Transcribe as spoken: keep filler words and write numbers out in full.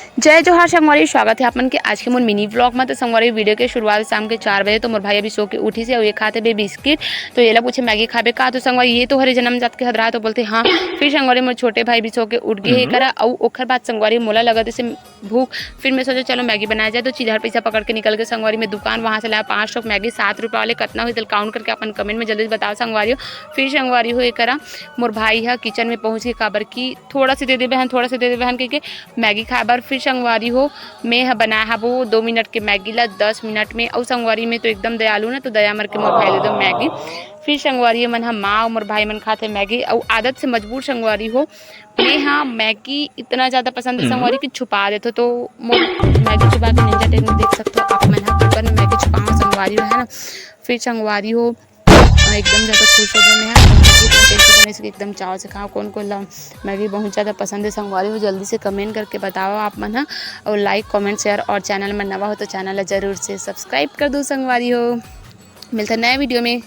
जय जोहार संगवारी, स्वागत है आप मन के आज के मोर मिनी व्लॉग में। तो संगवारी, वीडियो के शुरुआत शाम के चार बजे। तो मोर भाई अभी सो के उठिस हे अउ ये खात हे बे बिस्किट। तो येला पूछे, "मैगी खाबे का?" तो संगवारी, ये तो हरे जन्म जात के हदरा हे, तो बोलथे, "हाँ।" फिर संगवारी, मोर छोटे भाई भी सो के उठ गे हे करा, अउ ओखर बाद संगवारी, मोला लगत हे भूख। फिर मैं सोचा, चलो मैगी बनाया जाए। तो चिल्हर पैसा पकड़ के निकल गए संगवारी, मैं दुकान वहाँ से लाया पाँच ठोक मैगी, सात रुपये वाले। कतना हुई, तेल काउंट करके अपन कमेंट में जल्दी बताओ संगवारी हो। फिर संगवारी हो, ये करा मोर भाई ह किचन में पहुँच के, काबर कि थोड़ा से दे दे बहन, थोड़ा से दे दे बहन कह के मैगी खाए बर। फिर संगवारी हो, मैं ह बनाए हबो दो मिनट के मैगी ला दस मिनट में। अउ संगवारी, मैं तो एकदम दयालु ना, तो दया मर के मोर भाई दे दो मैगी। फिर संगवारी मन ह, माँ अउ मोर भाई मन खाथे मैगी। अउ आदत से मजबूर संगवारी हो, मैं ह मैगी इतना ज़्यादा पसंद है संगवारी कि छुपा देथो। तो मोर मैगी छुपा के निंजा टेक्निक देख सकते हो आप मन ह। कुकर में मैगी छुपाओ संगवारी हो, है ना। फिर संगवारी हो, एकदम ज़्यादा खुश हो गए मैं ह। मैगी बहुत टेस्टी बने, इसके एकदम चाव से खाओ। कौन कौन ला मैगी बहुत ज़्यादा पसंद है संगवारी हो, जल्दी से कमेंट करके बताओ आप मन ह। और लाइक, कमेंट, शेयर और चैनल में नवा हो तो चैनल ला जरूर से सब्सक्राइब कर दो संगवारी हो। मिलता है नए वीडियो में।